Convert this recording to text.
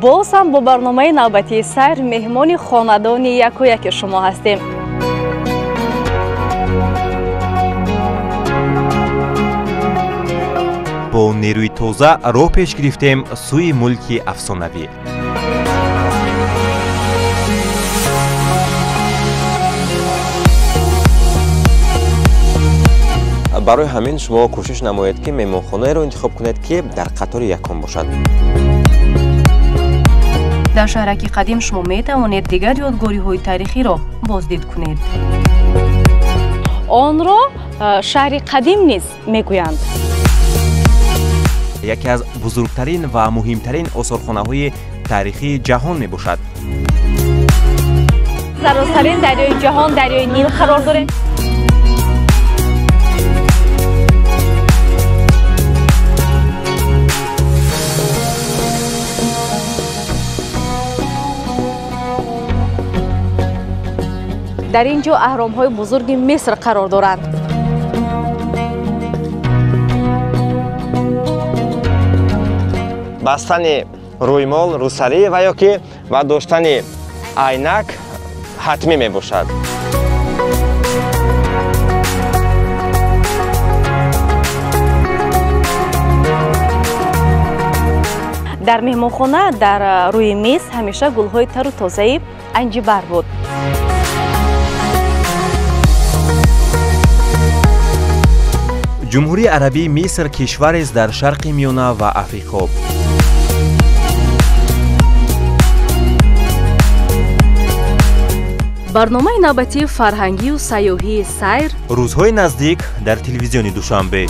Боз ҳам бо барномаи навбатии сайр меҳмони хонадони яку яки шумо ҳастем. Бо нерӯи тоза роҳ пеш гирифтем сӯи мулки афсонавӣ. Барои ҳамин шумо кӯшиш намоед, ки меҳмонхонаеро интихоб кунед, ки дар қатори якум бошад. Дар шаҳраки қадим шумо метавонед дигар ёдгориҳои таърихиро боздид кунед. Онро шаҳри қадим низ мегӯянд. Яке аз бузургтарин ва муҳимтарин осорхонаҳои таърихии ҷаҳон мебошад. Дарозтарин дарёи ҷаҳон дарёи Нил қарор дорем. Дар ин ҷо аҳромҳои бузурги Миср қарор доранд. Бастани рӯймол, рӯсарӣ ва ё ки ва доштани айнак ҳатмӣ мебошад. Дар меҳмонхона дар рӯи миз ҳамеша гулҳои тару тозаи анҷибар буд. Ҷумҳурии Арабии Миср кишварест дар Шарқи Миёна ва Африқо. Барномаи навбатии фарҳангию сайёҳии сайр рӯзҳои наздик дар телевизиони Душанбе.